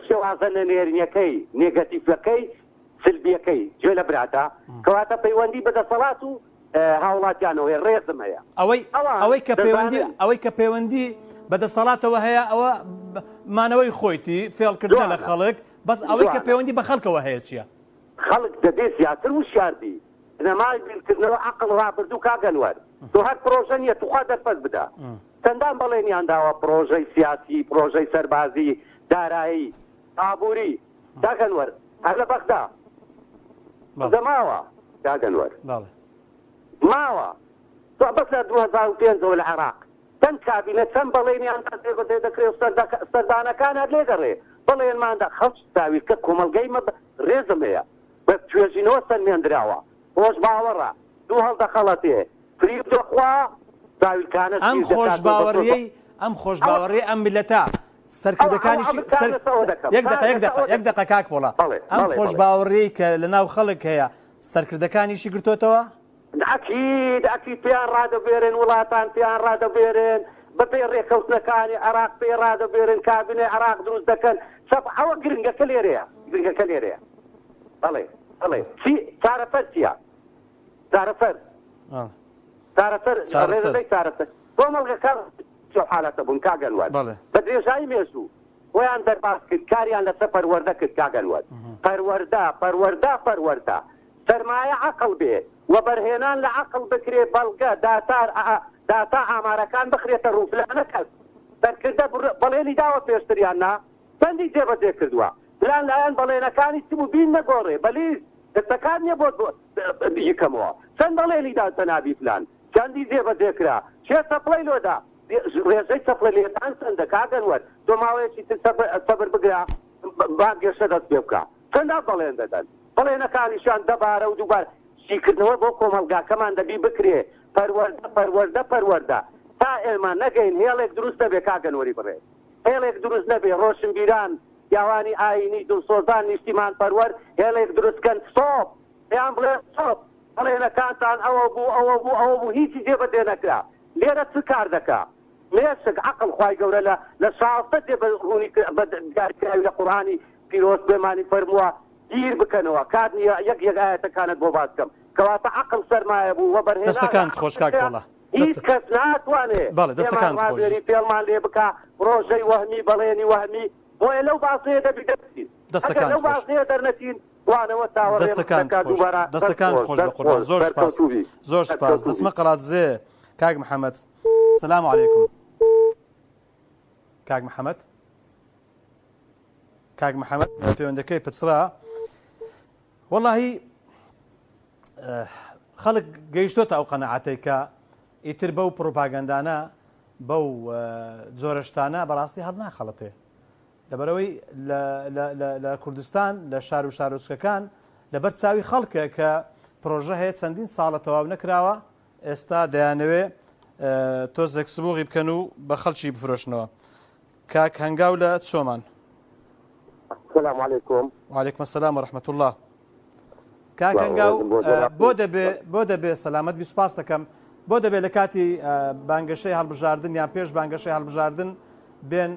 شێوازە نەنێرنیەکەی نێگەتیفەکەی سلبیەکەی گوێ لە براتە کەواتە پەیوەندی بە دەسەڵات و هاوڵاتیانەوە هەیە ڕێزم هەیە ئەوەی ئەوان ئەوەی کە پەیوەندی دەزانن. ئەوەی کە پەیوەندی بە دەسەڵاتەوە هەیە ئەوە مانەوەی خۆیتی فێڵکردنە لە جوانە. خەڵک بەس ئەوەی کە جوانە. پەیوەندی بە خەڵکەوە هەیە چییە؟ خەڵک دەبێ زیاتر وشیار بی بنەمای بیرکردنەوە عەقڵ ڕابردوو کاک ئەنوەر تۆ هەر پرۆژە نیە توخوا دەرفەت بدە چەندان بەڵێنیان داوە پرۆژەی سیاسی پرۆژەی سەربازی دارایی ئابوری کاک ئەنوەر هەر لە بەغدا بەڵێ ماوە کاک ئەنوەر بەڵێ. ماوە تۆ بەس لە 2005 ەوە لە عێراق چەند کابینە چەند بەڵێنیان دا جێبەجێ دەکرێ و سەردانەکان هەر لێدەڕێ بەڵێنمان دا خەڵکی ساویلکە کۆمەڵگەی مە ڕێزم هەیە بە توێژینەوە سەلمێندراوە خۆشباوەڕە دوو هەڵدەخەڵەتێ فریو دەخوا ساویلکانە ئەم شیر دەکات و بە تۆ خۆشباوەڕیەی ئەم خۆشباوەڕیەی ئەم میللەتە سەرکردەکانیشی سەر یەک دەقە یەک دەقە یەک دەقە کاک پۆڵا ئەم خۆشباوەڕیەی کە لەناو خەڵک هەیە سەرکردەکانیشی گرتۆتەوە؟ ئەکید ئەکید پێیان ڕادەبوێرن وڵاتان پێیان ڕادەبوێرن بەپێی ڕێکەوتنەکانی عێراق پێی ڕادەبوێرن کابینەی عێراق دروست دەکەن چەپ ئەوە گرنگەکە لێرەیە گرنگەکە لێرەیە بەڵێ بەڵێ چی چارەسەر چییە چارەسەر چارەسەر ڕێنەدەی چارەسەر کۆمەڵگەکان لەو حالەتە بوون کاک ئەنوەر بە درێژایی مێژوو خۆیان دەرباز کرد کاریان لەسەر پەروەردە کرد کاک ئەنوەر پەروەردە پەروەردە پەروەردە. سەرمایە عەقڵ بێ، وەبەرهێنان لە عەقڵ بکرێ، بەڵگە، داتا، داتا ئامارەکان بخرێتە ڕوو، فلانە کەس، سەرکردە بەڵێنی داوە پێشتر یان نا؟ چەندی جێبەجێ کردووە؟ فلان لایەن بەڵێنەکانی چ بوو؟ بیننە گۆڕێ، بە لیست، دەستەکان نییە بۆت بیکەمەوە. چەند بەڵێنی دا جەنابی فلان؟ چەندی جێبەجێ کرا؟ کێ چەپڵەی لۆ دا؟ ڕێژەی چەپڵە لێدان چەندە؟ کاک ئەنوەر تۆ ماوەیەکی تر سەبر بگرە بانگێشە دەست پێ بکە. چەندە بەڵێن دەدەن؟ بەڵێنەکانیشیان دەبارە و دووبارە. شیکردنەوە بۆ کۆمەڵگاکەمان دەبی بکرێ. پەروەردە پەروەردە پەروەردە. تا ئێمە نەگەین هێڵێک دروست نەبێ کاک ئەنوەری بەڕێز. هێڵێک دروست نەبێ ڕۆشنبیران، پیاوانی ئایینی، دڵسۆزان، نیشتیمانپەروەر هێڵێک دروست کەن ستۆپ! پێیان بڵێن ستۆپ! بەڵێنەکانتان ئەوە بوو ئەوە بوو ئەوە بوو هیچی جێبەجێ نەکرا. لێرە چ کار دەکا؟ مێشک، عەقڵ، خوای گەورە لە لە 16 جێ بە ڕوونی بە دیاریکراوی لە قورئانی پیرۆز پێمانی فەرمووە بیر بکەنەوە، کات نییە یەک یەک ئایەتەکانت بۆ باس کەم. کەواتە عەقڵ سەرمایە بوو، وەبەرهێنان لە دەستەکانت عەقڵ خۆش کاک دەکرا. پۆڵا. هیچ دەست کەس ناتوانێ بەڵێ پێمان دەستەکانت خۆش. ڕابوێری فێڵمان لێ بکا پڕۆژەی وەهمی بەڵێنی وەهمی بۆیە لەو بازنەیە دەبی دەرچین ئەگەر دەستەکانت لەو خۆش. بازنەیە دەرنەچین وانەوە چاوەڕێمان دەستەکانت دەکا خۆش دووبارە دەست دەستەکانت خۆش خۆش بە دەست قوربان خۆش زۆر سپاس سەرکەوتوو بی زۆر سپاس سەرکەوتوو بی. دەچمە قەڵادزێ کاک محەمەد سلام علیکم کاک محەمەد کاک محەمەد پەیوەندەکەی پچڕا وەڵاهی خەڵک گەیشتۆتە ئەو قەنەعاتەی کە ئیتر بەو پڕوپاگەندانە بەو جۆرە شتانە بەڕاستی هەڵناخەڵەتێ لەبەرەوەی لە کوردستان لە شار و شارۆچکەکان لەبەر چاوی خەڵکە کە پرۆژە هەیە چەندین ساڵە تەواو نەکراوە ئێستا دەیانەوێ تۆزێک سبوغی بکەن و بە خەڵکی بفرۆشنەوە کاک هەنگاو لە چۆمان. سلام علیکم. وعلیکم السلام و رحمة الله. کاک هەنگاو بۆ دەبێ بۆ دەبێ سەلامەت بی سوپاس دەکەم بۆ دەبێ لە کاتی بانگەشەی هەڵبژاردن یان پێش بانگەشەی هەڵبژاردن بێن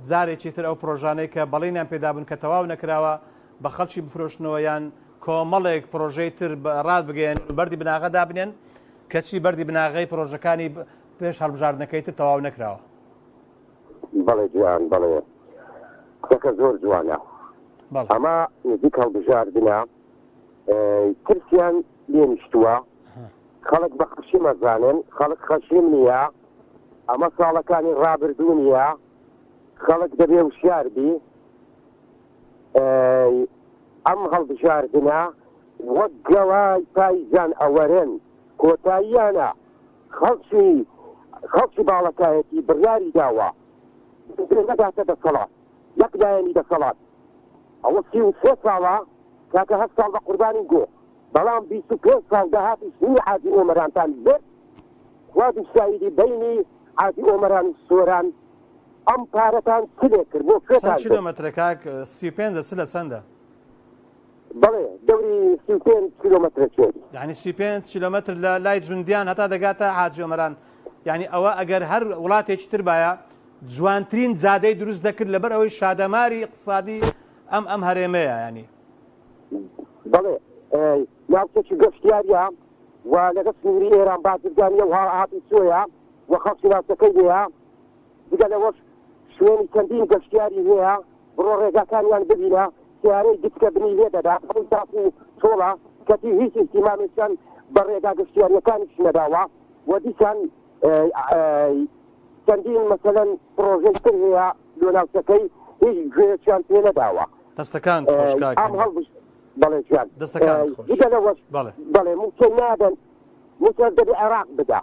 جارێکی تر ئەو پرۆژانەی کە بەڵینیان پێدابوون کە تەواو نەکراوە بە خەڵکی بفرۆشنەوە یان کۆمەڵێک پرۆژەی تر ڕات بگەیەن و بەردی بناغە دابنێن کەچی بەردی بناغەی پرۆژەکانی پێش هەڵبژاردنەکەی تر تەواو نەکراوە. بەڵێ گیان بەڵێ قسەکە زۆر جوانە ئەمە نزیک هەڵبژاردنە ترسیان لێ نیشتووە خەڵک بە خەشیم ئەزانن خەڵک خەشیم نییە ئەمە ساڵەکانی ڕابردوو نییە خەڵک دەبێ وشیار بی ئەم هەڵبژاردنە وەک گەڵای پایزان ئەوەرن کۆتاییانە خەڵکی خەڵکی باڵەکایەتی بڕیاری داوە گوێ نەداتە دەسەڵات یەک لایەنی دەسەڵات ئەوە 33 ساڵە کاکە هەشت ساڵ بە قوربانی گۆ بەڵام 25 ساڵ داهاتی سنووری حاجی ئۆمەرانتان برد خوا دوو شایدی بەینی حاجی ئۆمەران و سۆران ئەم پارەتان چ لێ کرد بۆ چەند کوێتان برد؟ کیلۆمەترە کاک 35 چ لە چەندە؟ بەڵێ دەوری 35 کیلۆمەترە چێت. یانی 35 کیلۆمەتر لە لای جوندیان هەتا دەگاتە حاجی ئۆمەران یانی ئەوە ئەگەر هەر وڵاتێکی تر بایە جوانترین جادەی دروست دەکرد لەبەر ئەوەی شادەماری اقتصادی ئەم ئەم هەرێمەیە ینی. بەڵێ ناوچەکی گەشتیاریە و لەگەڵ سنووری ئێران بازرگانیە و هاتوچۆیە و خەڵکی ناوچەکەی لێیە جگە لەوەش شوێنی چەندین گەشتیاری هەیە بڕۆ ڕێگاکانیان ببینە سەیارەی گچکە بنی لێ دەدا هەمووی تاق و چۆڵە کەچی هیچ ئیهتیمامێکیان بە ڕێگا گەشتیاریەکانیش نەداوە و دیسان چەندین مەسەلەن پڕۆژەی تر هەیە لۆ ناوچەکەی هیچ گوێیەکیان پێ نەداوە. دەستەکانت خۆش کاک ئەم هەنگاو. هەڵبژ بەڵێ گیان دەستەکانت خۆش. جگە لەوەش بەڵێ. بەڵێ مووچەی نادەن مووچەش دەبێ عێراق بدا.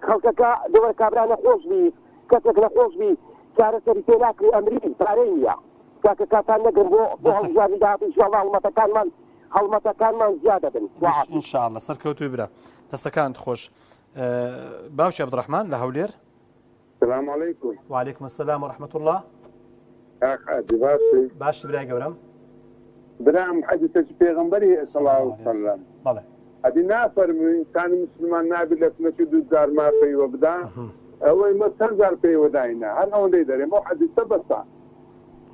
خەڵکەکە دەوەرە کابرا نەخۆش بی کەسێک نەخۆش بی چارەسەری پێ ناکری ئەمری پارەی نییە کاکە کاتان نەگرم بۆ بۆ هەڵبژاردنی داهاتوو ان شاء الله هەڵمەتەکانمان هەڵمەتەکانمان زیاد دەبن خوا حافیز. ان شاء الله سەرکەوتووی برا دەستەکانت خۆش باوکی عبدالرحمن لە هەولێر. سلام علیکم. وعلیکم السلام و رحمة اللە. کاک حاجی باشی؟ باشی برای گەورەم. برام حەدیسەکی پێغەمبەری هەیە صلی اللە علیە وسلم بەڵێ. ئەدی نافەرموی ئینسانی موسلمان نابی لە کونەکی دوو جار مار پێیوە بدا ئەوەی مە چەند جار پێیوە داینە هەر ئەوەندەی دەرێم ئەو حەدیسە بەسە.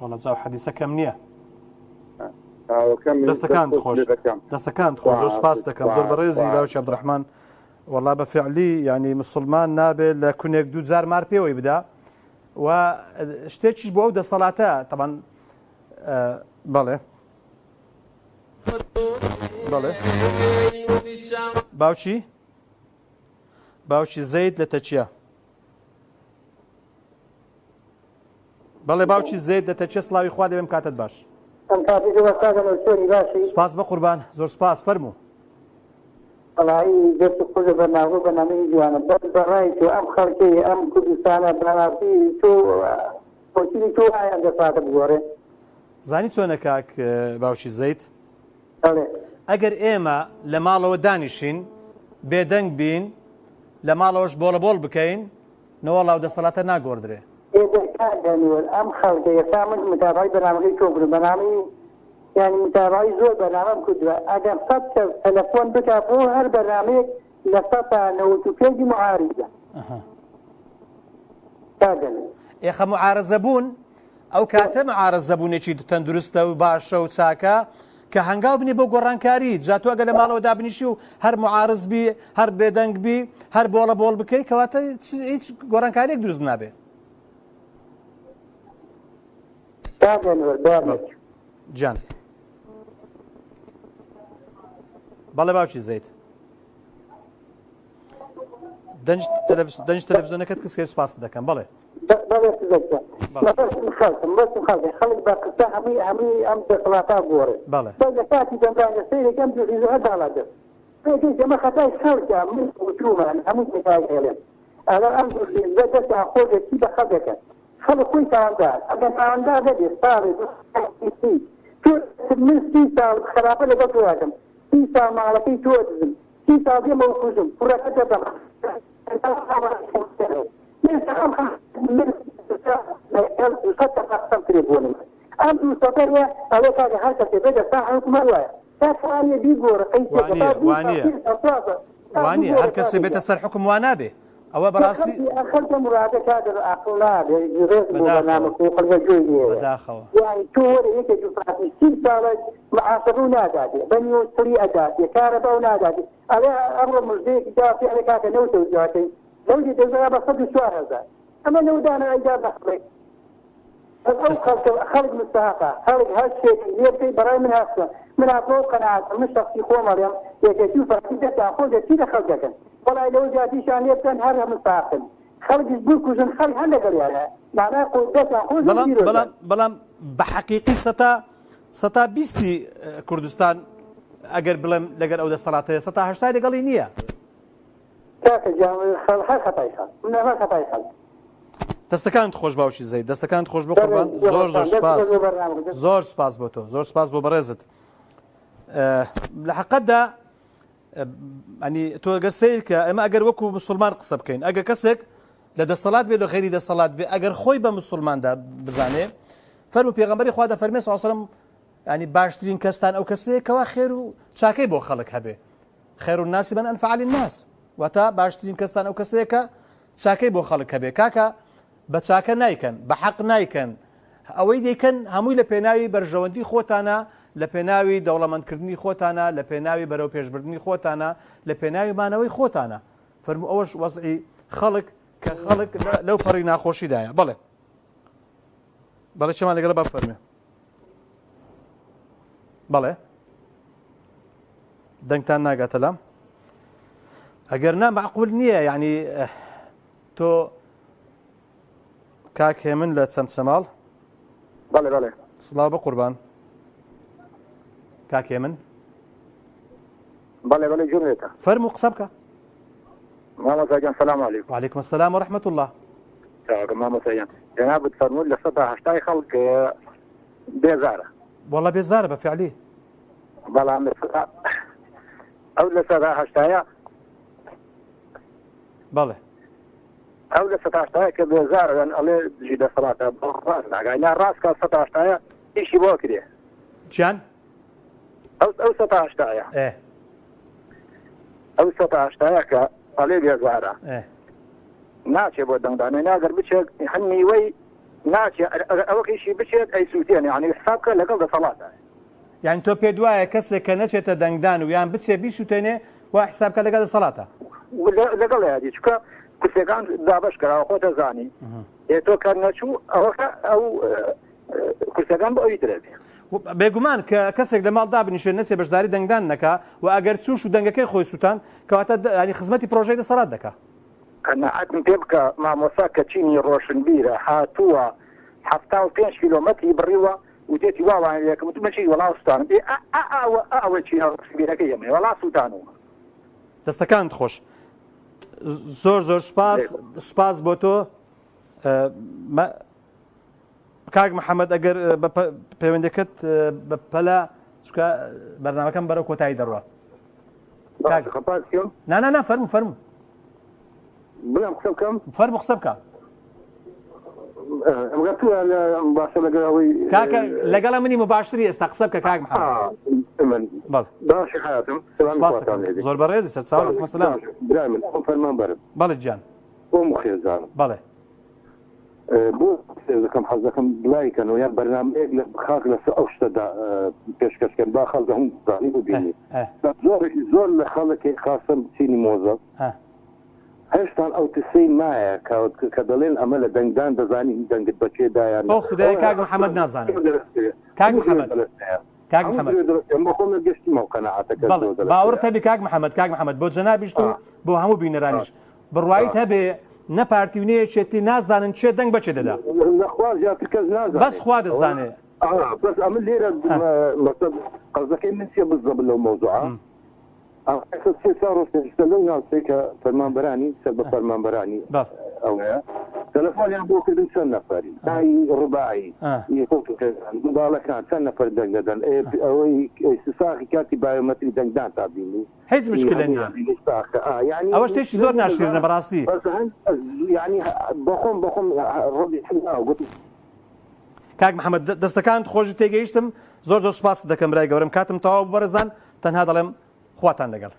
وەڵا جا ئەو حەدیسە کەم نییە. ئاوەکەم دەستەکانت خۆش دەستەکانت خۆش زۆر سپاس دەکەم زۆر بەڕێزی باوکی عەبدوڕەحمان وەڵا بە فعلی یعنی مسلمان نابێت لە کونێک دوو جار مار پێوەی بدا و شتێکیش بۆ ئەو دەسەڵاتە تەبان بەڵێ. بەڵێ باوکی باوکی زەید لە تەچیە بەڵێ باوکی زەید لە تەچیە سڵاوی خوا دەبێم کاتت باش ئەم کاتی زۆر سادە چۆنی باشی سپاس بە قوربان زۆر سپاس فەرموو وەڵایی دەست خۆش بەرنامە بەرنامەی جوانە بەس بەڕای تۆ ئەم خەڵکەی ئەم کوردستانە بەڕاستی تۆ بۆچونی تۆ وایە ئەم دەسەڵاتە بگۆڕێ؟ زانی چۆنە کاک باوکی زەید؟ بەڵێ. ئەگەر ئێمە لە ماڵەوە دانیشین بێدەنگ بین لە ماڵەوەش بۆڵە بۆڵ بکەین نەوەڵا و دەسەڵاتە ناگۆڕدرێ. ئێ دەی کاک ئەنوەر ئەم خەڵکە ئێستا من متابەعەی بەرنامەکەی تۆ کردم بەرنامەی یانی متابەعەی زۆر بەرنامەم کردوە ئەگەر سەت کەس تەلەفۆن بکا بۆ هەر بەرنامەیەک 95% ی معارزە کاک ئەنوەر. ئێخە معارزە بوون ئەو کاتە معارزە بوونێکی تەندروستە و باشە و چاکە کە هەنگاو بنێ بۆ گۆڕانکاری جا تۆ ئەگەر لە ماڵەوە دابنیشی و هەر معارز بی هەر بێدەنگ بی هەر بۆڵە بۆڵ بکەی کەواتە هیچ گۆڕانکاریەک دروست نابێ. کاک ئەنوەر بەیانیت. گیان. بەڵێ باوکی زەید. دەنج تەلەڤزیۆنەکەت کسکەی سوپاست دەکەم بەڵێ. بەڵێ سزەکە مەبەستم خەڵکم مەبەستم خەڵکە خەڵک بە قسە هەمووی هەمووی ئەم دەسەڵاتە گۆڕێ بەڵێ بەس لە کاتی دەنگدان لە سەیرێک ئەم دوو حیزبە هەر باڵا دەست پێکەی ئەمە خەتای خەڵکە من وتومان هەموو تێکای ئێڵێن ئەڵێ ئەم دوو حیزبە دەستیان خۆش بێت چی بە خەڵک دەکەن خەڵک خۆی تاوانبار ئەگەر تاوانبار نەبێ ساڵێ دوو ساڵ سی تۆ من سی ساڵ خراپە لەگەڵ تۆ ئەکەم سی ساڵ ماڵەکەی تۆ دزم سی ساڵ دێمەوە کوژم کوڕەکە دەبەم ئەم دوو سەدەیە ئەڵێ کاکە هەر کەسێ بێتە سا حکومە وایە تا توانێ بیگۆڕە قەی وانیە وانیە هەر کەسێ بێتە سەر حکوم وا نابێ ئەوە بەڕاستی خەڵکە مرادە کاکە ئاقڵ نابێ ڕێز بۆ بەرنامەکە و خەڵکە گوێی لێیە بەداخەوە یانی تۆ وەرە یەکێ دوو پارتی سی ساڵە معاشەکە و ناداتێ بە نیوە سڵی ئەداتێ کارەبا و ناداتێ ئەڵێ ئەمڕۆ مژدەیەکی دا پێ ئەڵێ کاکە نەوتە و جاکەی نەوتی دەزگا بە 104 هەزار ئەمە نەودانە ئەیدا بە خەڵک بەس ئەو خەڵکە خەڵک مستەهەقە خەڵک هەر شتێکی لێ بکەی بەڕای من هەستە من هاتمەوە قەناعەتم من شەخسی خۆم ئەڵێم یەکێتی و پارتی دەستیان خۆش بێت چی لە خەڵک دەکەن وەڵای لەوە زیاتریشیان لێ بکەن هەر مستەهەقن خەڵکیش بکوژن خەڵک هەر لەگەڵیانە معنای خۆ دەستیان خۆش بێت بەڵام پیرۆزە. بەڵام بەڵام بە حەقیقی سەتا سەتا بیستی کوردستان ئەگەر بڵێم لەگەر ئەو دەسەڵاتەیە سەتا هەشتای لەگەڵی نییە. کاکە گیان خەڵ هەر خەتای خەڵ من هەر خەتای خەڵ. دەستەکانت خۆش باوکی زەید دەستەکانت خۆش بۆ قوربان زۆر زۆر سپاس زۆر سپاس بۆ تۆ زۆر سپاس بۆ بەڕێزت لە حقەتدا ئەنی تۆ گەر سیر کە ئەمە ئەگەر وەکو مسلمان قسە بکەین ئەگەر کەسێک لە دەسەڵات بێ لە غەیری دەسەڵات بێ ئەگەر خۆی بە مسلماندا بزانێ فەرمو پێغەمبەری خوا دەفەرمێ صلی الله علیه و سلم ینی باشترین کەستان ئەو کەسەیە کەوا خێر و چاکەی بۆ خەڵک هەبێ خير الناس من أنفع للناس واتا باشترین کەستان ئەو کەسەیە کە چاکەی بۆ خەڵک هەبێ کاکە بە چاکە نایکەن بە حەق نایکەن ئەوەی دەیکەن هەمووی لە پێناوی بەرژەوەندی خۆتانە لە پێناوی دەوڵەمەندکردنی خۆتانە لە پێناوی بەرەو پێشبردنی خۆتانە لە پێناوی مانەوەی خۆتانە فەرموو ئەوەش وەزعی خەڵک کە خەڵک لەو پەڕی ناخۆشیدایە بەڵێ بەڵێ چێمان لەگەڵ با بفەرمێ بەڵێ دەنگتان ناگاتە لام ئەگەر نا معقول نییە یعنی تۆ کاک هێمن لە چەمچەماڵ بەڵێ بەڵێ سڵاو بە قوربان کاک هێمن بەڵێ بەڵێ گوێم لێتە فەرموو قسە بکە مامۆستا گیان سلام علیکم وعلیکم السلام ورحمة الله چاکە مامۆستا گیان جەنابت فەرمووت 80% خەڵک بێزارە والله بێزارە بە فعلی بەڵام ئەو 80%-ە بەڵێ ئەو 80%-ە کە بێزارە یان ئەڵێ دژی دەسەڵاتە بۆ ڕاست ناگا نا ڕاست کە 80%-ە ئیشی بۆ کرێ چیان ئەو ئەو 80%-ە ئێ ئەو 80%-ە کە ئەڵێ بێزارە ئێ ناچێ بۆ دەنگدانێ ناگەر بچێت هەر نیوەی ناچێ ئەگەر ئەوەکەیشی بچێت ئەیسووتێنێ یعنی حساب کە لەگەڵ دەسەڵاتە. یانی تۆ پێت وایە کەسێک کە نەچێتە دەنگدان و یان بچێ بیسوتێنێ وا حساب کە لەگەڵ دەسەڵاتە؟ لەگەڵیادی چونکە کورسیەکان دابەش کراوە خۆت ئەزانی ئێ تۆ کە نەچوو ئەوەکە ئەو کورسیەکان بۆ ئەوی ترە بێ. بێگومان کە کەسێک لە ماڵ دابنیشێ نەچێ بەشداری دەنگدان نەکا و ئەگەر چووش و دەنگەکەی خۆی سووتان کەواتە ینی خزمەتی پرۆژەی دەسەڵات دەکا. قەناعەتم پێ بکە مامۆستا کە چینی ڕۆشنبیرە هاتووە 75 کیلۆمەتری بڕیوە وتێتی وا وایان لێکم وتم من چی وەڵا سوتانم ئێ ئا ئا ئەوە ئا ئەوە چینە ڕۆشنبیرەکەی ئێمەیە وەڵا سوتانومە. دەستەکانت خۆش زۆر زۆر سوپاس سوپاس بۆ تۆ کاک محەممەد ئەگەر بە پەیوەندەکەت بە پەلە چکە بەرنمەکەم بەرەو کۆتایی دەڕوە نانا نا فەرمو فەرمو بڵێم قسە بکەم فەرمو قسە بکە باشە لەگەڵ ئەوەی کاکە لەگەڵە منی مباشری ئێستا قسە بکە کاک محەممەد باشی حیاتم زۆر بەڕێزی سەرچاو مەسەلام برای من فەرمان بەرم بەڵێ گیان بۆم خێزانم بەڵێ بۆ دەکەم حەز دەکەم بلای کەنەوە یان بەرنامەیەک لە خاک لەسەر ئەو شتەدا پێشکەش کەن با خەڵک هەموو بزانی ببینی زۆرێکی زۆر لە خەڵکی خاصەن چینی مۆزەف هێشتان ئەو ترسەی مایە کە دەڵێن ئەمە لە دەنگدان دەزانی دەنگت بەکێ دایان ئەو خدای کاک محەممەد نازانێت کاک محەممەد کاک محەممەد باوەڕت هەبێ کاک محەممەد کاک محەممەد بۆ جەنابیشت و بۆ هەموو بینەرانیش بڕوایت هەبێ نە پارتی و نە یەکێتی نازانن کێ دەنگ بەکێ دەدا. لە خوا زیاتر کەس نازانێ. بەس خوا دەزانێ. بەس ئەمن لێرە مەسەل قەزەکەی من چیە بزەبت لەو مەوزوعە ئێستا سێ چوار ڕۆژ پێش ئێستا لەو ناوچەی کە فەرمانبەرانی سەر بە فەرمانبەرانی ئەوەیە تەلەفۆنیان بۆ کردن چەند نەفەر تای ڕباعی منداڵەکان چەند نەفەر دەنگ دەدەن ئەوەی ساخی کاتی بایۆمەتری دەنگدان تا بینی هیچ مشکلە نییە ئەوە شتێکی زۆر ناشرینە بەڕاستی. بەخۆم بەخۆم ڕەدی گوتم. کاک محەممەد دەستەکانت خۆش تێگەیشتم زۆر زۆر سپاست دەکەم برای گەورەم کاتم تەواو بەڕێزان تەنها دەڵێم خواتان لەگەڵ.